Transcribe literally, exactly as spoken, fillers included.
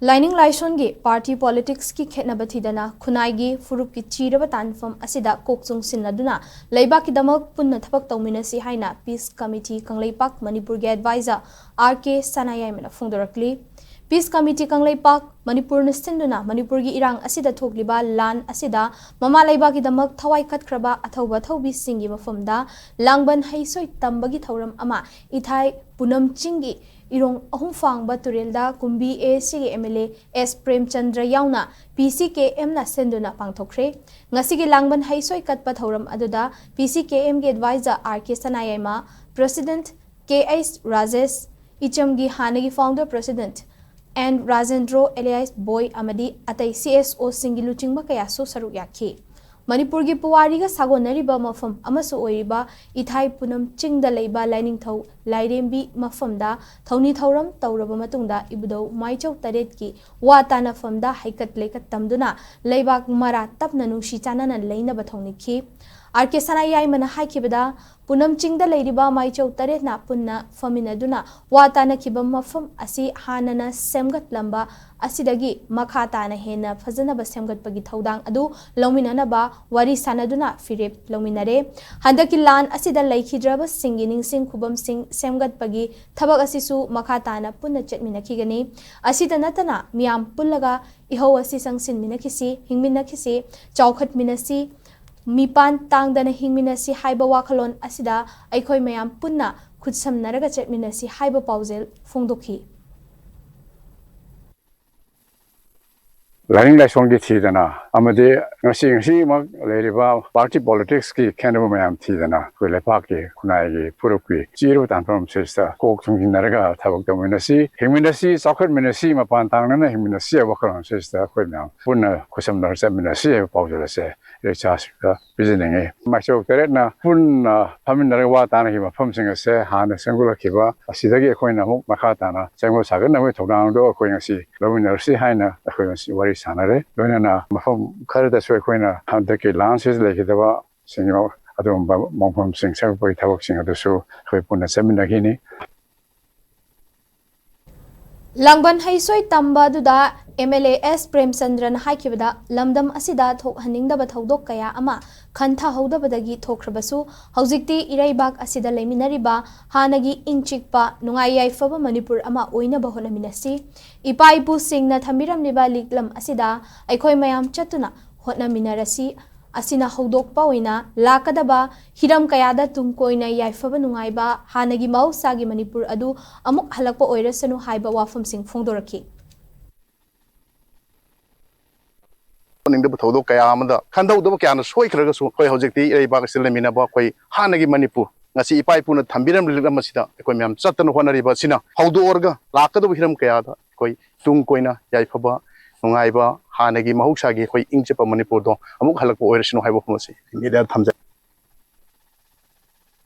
ꯂꯥꯏꯅꯤꯡ ꯂꯥꯏꯁꯣꯟꯒꯤ ꯄꯥꯔꯇꯤ ꯄꯣꯂꯤꯇꯤꯛꯁꯀꯤ ꯈꯦꯠꯅꯕ ꯊꯤꯗꯅ ꯈꯨꯟꯅꯥꯏꯒꯤ ꯐꯨꯔꯨꯞꯀꯤ ꯆꯤꯔꯕ ꯇꯥꯟꯐꯝ ꯑꯁꯤꯗ ꯀꯣꯛ ꯆꯨꯡꯁꯤꯟꯅꯗꯨꯅ ꯂꯩꯕꯥꯛꯀꯤꯗꯃꯛ ꯄꯨꯟꯅ ꯊꯕꯛ ꯇꯧꯃꯤꯟꯅꯁꯤ ꯍꯥꯏꯅ ꯄꯤꯁ ꯀꯃꯤꯇꯤ ꯀꯪꯂꯩꯄꯥꯛ ꯃꯅꯤꯄꯨꯔꯒꯤ ꯑꯦꯗꯚꯥꯏꯖꯔ ꯑꯥꯔ ꯀꯦ ꯁꯅꯥꯌꯥꯏꯃꯅ ꯐꯣꯡꯗꯣꯔꯛꯂꯤ꯫ ꯄꯤꯁ ꯀꯃꯤꯇꯤ ꯀꯪꯂꯩꯄꯥꯛ ꯃꯅꯤꯄꯨꯔꯅ ꯁꯤꯟꯗꯨꯅ ꯃꯅꯤꯄꯨꯔꯒꯤ ꯏꯔꯥꯡ ꯑꯁꯤꯗ ꯊꯣꯛꯂꯤꯕ ꯂꯥꯟ ꯑꯁꯤꯗ ꯃꯃꯥ ꯂꯩꯕꯥꯛꯀꯤꯗꯃꯛ ꯊꯋꯥꯏ ꯀꯠꯈ꯭ꯔꯕ ꯑꯊꯧꯕ ꯑꯊꯧꯕꯤꯁꯤꯡꯒꯤ ꯃꯐꯝꯗ ꯂꯥꯡꯕꯟ ꯍꯩꯁꯣꯏ ꯇꯝꯕꯒꯤ ꯊꯧꯔꯝ ꯑꯃ ꯏꯊꯥꯏ ꯄꯨꯅꯝ ꯆꯤꯡꯒꯤ ꯏꯔꯣꯡ ꯑꯍꯨꯝ ꯐꯥꯡꯕ ꯇꯨꯔꯦꯜꯗ ꯀꯨꯝꯕꯤ ꯑꯦ ꯁꯤꯒꯤ M L A S Premchandra ꯌꯥꯎꯅ ꯄꯤ ꯁꯤ ꯀꯦ ꯑꯦꯝꯅ ꯁꯤꯟꯗꯨꯅ ꯄꯥꯡꯊꯣꯛꯈ꯭ꯔꯦ꯫ ꯉꯁꯤꯒꯤ ꯂꯥꯡꯕꯟ ꯍꯩꯁꯣꯏ ꯀꯠꯄ ꯊꯧꯔꯝ ꯑꯗꯨꯗ ꯄꯤ ꯁꯤ ꯀꯦ ꯑꯦꯝꯒꯤ ꯑꯦꯗꯚꯥꯏꯖꯔ ꯑꯥꯔ ꯀꯦ ꯁꯅꯥꯌꯥꯏꯃ, ꯄ꯭ꯔꯦꯁꯤꯗꯦꯟꯠ ꯀꯦ ꯑꯩꯆ ꯔꯥꯖꯦꯁ, ꯏꯆꯝꯒꯤ ꯍꯥꯟꯅꯒꯤ ꯐꯥꯎꯟꯗꯔ ꯄ꯭ꯔꯦꯁꯤꯗꯦꯟꯠ ꯑꯦꯟ ꯔꯥꯖꯦꯟꯗ꯭ꯔꯣ ꯑꯦꯂꯤꯌꯥꯁ ꯕꯣꯏ ꯑꯃꯗꯤ ꯑꯇꯩ ꯁꯤ ꯑꯦꯁ ꯑꯣꯁꯤꯡꯒꯤ ꯂꯨꯆꯤꯡꯕ ꯀꯌꯥꯁꯨ ꯁꯔꯨꯛ ꯌꯥꯈꯤ꯫ ꯃꯅꯤꯄꯨꯔꯒꯤ ꯄꯨꯋꯥꯔꯤꯒ ꯁꯥꯒꯣꯟꯅꯔꯤꯕ ꯃꯐꯝ ꯑꯃꯁꯨ ꯑꯣꯏꯔꯤꯕ ꯏꯊꯥꯏ ꯄꯨꯅꯝ ꯆꯤꯡꯗ ꯂꯩꯕ ꯂꯥꯏꯅꯤꯡꯊꯧ ꯂꯥꯏꯔꯦꯝꯕꯤ ꯃꯐꯝꯗ ꯊꯧꯅꯤ ꯊꯧꯔꯝ ꯇꯧꯔꯕ ꯃꯇꯨꯡꯗ ꯏꯕꯨꯙꯧ ꯃꯥꯏꯆꯧ ꯇꯔꯦꯠꯀꯤ ꯋꯥ ꯇꯥꯅꯐꯝꯗ ꯍꯩꯀꯠ ꯂꯩꯀꯠ ꯇꯝꯗꯨꯅ ꯂꯩꯕꯥꯛ ꯃꯔꯥ ꯇꯞꯅ ꯅꯨꯡꯁꯤ ꯆꯥꯟꯅꯅ ꯂꯩꯅꯕ ꯊꯧꯅꯤꯈꯤ꯫ ꯑꯥꯔ ꯀꯦ ꯁꯅꯥꯌꯥꯏꯃꯅ ꯍꯥꯏꯈꯤꯕꯗ, ꯄꯨꯅꯝ ꯆꯤꯡꯗ ꯂꯩꯔꯤꯕ ꯃꯥꯏꯆꯧ ꯇꯔꯦꯠꯅ ꯄꯨꯟꯅ ꯐꯝꯃꯤꯟꯅꯗꯨꯅ ꯋꯥ ꯇꯥꯅꯈꯤꯕ ꯃꯐꯝ ꯑꯁꯤ ꯍꯥꯟꯅꯅ ꯁꯦꯝꯒꯠꯂꯝꯕ ꯑꯁꯤꯗꯒꯤ ꯃꯈꯥ ꯇꯥꯅ ꯍꯦꯟꯅ ꯐꯖꯅꯕ ꯁꯦꯝꯒꯠꯄꯒꯤ ꯊꯧꯗꯥꯡ ꯑꯗꯨ ꯂꯧꯃꯤꯟꯅꯅꯕ ꯋꯥꯔꯤ ꯁꯥꯟꯅꯗꯨꯅ ꯐꯤꯔꯦꯞ ꯂꯧꯃꯤꯟꯅꯔꯦ꯫ ꯍꯟꯗꯛꯀꯤ ꯂꯥꯟ ꯑꯁꯤꯗ ꯂꯩꯈꯤꯗ꯭ꯔꯕꯁꯤꯡꯒꯤ ꯅꯤꯡꯁꯤꯡ ꯈꯨꯕꯝꯁꯤꯡ ꯁꯦꯝꯒꯠꯄꯒꯤ ꯊꯕꯛ ꯑꯁꯤꯁꯨ ꯃꯈꯥ ꯇꯥꯅ ꯄꯨꯟꯅ ꯆꯠꯃꯤꯟꯅꯈꯤꯒꯅꯤ꯫ ꯑꯁꯤꯇ ꯅꯠꯇꯅ ꯃꯤꯌꯥꯝ ꯄꯨꯜꯂꯒ ꯏꯍꯧ ꯑꯁꯤ ꯆꯪꯁꯤꯟꯃꯤꯟꯅꯈꯤꯁꯤ, ꯍꯤꯡꯃꯤꯟꯅꯈꯤꯁꯤ, ꯆꯥꯎꯈꯠꯃꯤꯟꯅꯁꯤ, ꯃꯤꯄꯥꯟ ꯇꯥꯡꯗꯅ ꯍꯤꯡꯃꯤꯟꯅꯁꯤ ꯍꯥꯏꯕ ꯋꯥꯈꯜꯂꯣꯟ ꯑꯁꯤꯗ ꯑꯩꯈꯣꯏ ꯃꯌꯥꯝ ꯄꯨꯟꯅ ꯈꯨꯠꯁꯝꯅꯔꯒ ꯆꯠꯃꯤꯟꯅꯁꯤ ꯍꯥꯏꯕ ꯄꯥꯎꯖꯦꯜ ꯐꯣꯡꯗꯣꯛꯈꯤ꯫ ꯂꯥꯏꯅꯤꯡ ꯂꯥꯏꯁꯣꯟꯒꯤ ꯊꯤꯗꯅ ꯑꯃꯗꯤ ꯉꯁꯤ ꯉꯁꯤꯃꯛ ꯂꯩꯔꯤꯕ ꯄꯥꯔꯇꯤ ꯄꯣꯂꯤꯇꯤꯛꯁꯀꯤ ꯈꯦꯠꯅꯕ ꯃꯌꯥꯝ ꯊꯤꯗꯅ ꯑꯩꯈꯣꯏ ꯂꯩꯄꯥꯛꯀꯤ ꯈꯨꯟꯅꯥꯏꯒꯤ ꯐꯨꯔꯨꯞꯀꯤ ꯆꯤꯔꯕ ꯇꯥꯟꯐꯝ ꯑꯁꯤꯗ ꯀꯣꯛ ꯆꯨꯡꯁꯤꯟꯅꯔꯒ ꯊꯕꯛ ꯇꯧꯃꯤꯟꯅꯁꯤ, ꯍꯤꯡꯃꯤꯟꯅꯁꯤ, ꯆꯥꯎꯈꯠꯃꯤꯟꯅꯁꯤ, ꯃꯄꯥꯟ ꯇꯥꯡꯗꯅ ꯍꯤꯡꯃꯤꯟꯅꯁꯤ ꯍꯥꯏꯕ ꯋꯥꯈꯜꯂꯣꯟ ꯑꯁꯤꯗ ꯑꯩꯈꯣꯏ ꯃꯌꯥꯝ ꯄꯨꯟꯅ ꯈꯨꯠꯁꯝꯅꯔ ꯆꯠꯃꯤꯟꯅꯁꯤ ꯍꯥꯏꯕ ꯄꯥꯎꯖꯦꯜ ꯑꯁꯦ ꯏꯆꯥꯁꯤꯡꯗ ꯄꯤꯖꯅꯤꯡꯉꯤ꯫ ꯃꯥꯏꯆꯧ ꯇꯔꯦꯠꯅ ꯄꯨꯟꯅ ꯐꯝꯃꯤꯟꯅꯔꯒ ꯋꯥ ꯇꯥꯅꯈꯤꯕ ꯃꯐꯝꯁꯤꯡ ꯑꯁꯦ ꯍꯥꯟꯅ ꯁꯦꯝꯒꯠꯂꯛꯈꯤꯕ ꯑꯁꯤꯗꯒꯤ ꯑꯩꯈꯣꯏꯅ ꯑꯃꯨꯛ ꯃꯈꯥ ꯇꯥꯅ ꯁꯦꯝꯒꯠ ꯁꯥꯒꯠꯅꯕꯒꯤ ꯊꯧꯗꯥꯡꯗꯣ ꯑꯩꯈꯣꯏ ꯉꯁꯤ ꯂꯧꯃꯤꯟꯅꯔꯁꯤ ꯍꯥꯏꯅ ꯑꯩꯈꯣꯏ ꯉꯁꯤ ꯋꯥꯔꯤ ꯁꯥꯟꯅꯔꯦ꯫ ꯂꯣꯏꯅꯅ ꯃꯐꯝ ꯈꯔꯗꯁꯨ ꯑꯩꯈꯣꯏꯅ ꯍꯟꯗꯛꯀꯤ ꯂꯥꯟꯁꯤꯗ ꯂꯩꯈꯤꯗꯕ ꯁꯤꯡ ꯑꯗꯨꯒꯨꯝꯕ ꯃꯐꯝꯁꯤꯡ ꯁꯦꯝꯒꯠꯄꯒꯤ ꯊꯕꯛꯁꯤꯡ ꯑꯗꯨꯁꯨ ꯑꯩꯈꯣꯏ ꯄꯨꯟꯅ ꯆꯠꯃꯤꯟꯅꯈꯤꯅꯤ꯫ ꯂꯥꯡꯕꯟ ꯍꯩꯁꯣꯏ ꯇꯝꯕ ꯑꯗꯨꯗ ꯑꯦꯝ ꯑꯦꯜ ꯑꯦ ꯑꯦꯁ ꯄ꯭ꯔꯦꯝꯆꯟꯗ꯭ꯔꯅ ꯍꯥꯏꯈꯤꯕꯗ, ꯂꯝꯗꯝ ꯑꯁꯤꯗ ꯊꯣꯛꯍꯟꯅꯤꯡꯗꯕ ꯊꯧꯗꯣꯛ ꯀꯌꯥ ꯑꯃ ꯈꯟꯊꯍꯧꯗꯕꯗꯒꯤ ꯊꯣꯛꯈ꯭ꯔꯕꯁꯨ, ꯍꯧꯖꯤꯛꯇꯤ ꯏꯔꯩꯕꯥꯛ ꯑꯁꯤꯗ ꯂꯩꯃꯤꯟꯅꯔꯤꯕ ꯍꯥꯟꯅꯒꯤ ꯏꯪ ꯆꯤꯛꯄ, ꯅꯨꯡꯉꯥꯏ ꯌꯥꯏꯐꯕ ꯃꯅꯤꯄꯨꯔ ꯑꯃ ꯑꯣꯏꯅꯕ ꯍꯣꯠꯅꯃꯤꯟꯅꯁꯤ꯫ ꯏꯄꯥ ꯏꯄꯨꯁꯤꯡꯅ ꯊꯝꯕꯤꯔꯝꯂꯤꯕ ꯂꯤꯛꯂꯝ ꯑꯁꯤꯗ ꯑꯩꯈꯣꯏ ꯃꯌꯥꯝ ꯆꯠꯇꯨꯅ ꯍꯣꯠꯅꯃꯤꯟꯅꯔꯁꯤ꯫ ꯑꯁꯤꯅ ꯍꯧꯗꯣꯛꯄ ꯑꯣꯏꯅ ꯂꯥꯛꯀꯗꯕ ꯍꯤꯔꯝ ꯀꯌꯥꯗ ꯇꯨꯡ ꯀꯣꯏꯅ ꯌꯥꯏꯐꯕ ꯅꯨꯡꯉꯥꯏꯕ, ꯍꯥꯟꯅꯒꯤ ꯃꯍꯧꯁꯥꯒꯤ ꯃꯅꯤꯄꯨꯔ ꯑꯗꯨ ꯑꯃꯨꯛ ꯍꯜꯂꯛꯄ ꯑꯣꯏꯔꯁꯅꯨ ꯍꯥꯏꯕ ꯋꯥꯐꯝꯁꯤꯡ ꯐꯣꯡꯗꯣꯔꯛꯈꯤ꯫ ꯇꯧꯅꯤꯡꯗꯕ ꯊꯧꯗꯣꯛ ꯀꯌꯥ ꯑꯃꯗ ꯈꯟꯊꯍꯧꯗꯕ ꯀꯌꯥꯅ ꯁꯣꯏꯈ꯭ꯔꯒꯁꯨ, ꯑꯩꯈꯣꯏ ꯍꯧꯖꯤꯛꯇꯤ ꯏꯔꯩꯕꯥꯛ ꯑꯁꯤꯗ ꯂꯩꯃꯤꯟꯅꯕ ꯑꯩꯈꯣꯏ ꯍꯥꯟꯅꯒꯤ ꯃꯅꯤꯄꯨꯔ, ꯉꯁꯤ ꯏꯄꯥ ꯏꯄꯨꯅ ꯊꯝꯕꯤꯔꯝꯂꯤꯕ ꯂꯤꯛꯂꯝ ꯑꯁꯤꯗ ꯑꯩꯈꯣꯏ ꯃꯌꯥꯝ ꯆꯠꯇꯅ ꯍꯣꯠꯅꯔꯤꯕ ꯑꯁꯤꯅ ꯍꯧꯗꯣꯛꯑꯒ ꯂꯥꯛꯀꯗꯕ ꯍꯤꯔꯝ ꯀꯌꯥꯗ ꯑꯩꯈꯣꯏ ꯇꯨꯡ ꯀꯣꯏꯅ ꯌꯥꯏꯐꯕ ꯅꯨꯡꯉꯥꯏꯕ, ꯍꯥꯟꯅꯒꯤ ꯃꯍꯧꯁꯥꯒꯤ ꯑꯩꯈꯣꯏ ꯏꯪ ꯆꯤꯛꯄ ꯃꯅꯤꯄꯨꯔꯗꯣ ꯑꯃꯨꯛ ꯍꯜꯂꯛꯄ ꯑꯣꯏꯔꯁꯅꯨ ꯍꯥꯏꯕ ꯋꯥꯐꯝ ꯑꯁꯤ ꯃꯤꯗꯤꯌꯥꯗ ꯊꯝꯖꯒꯦ꯫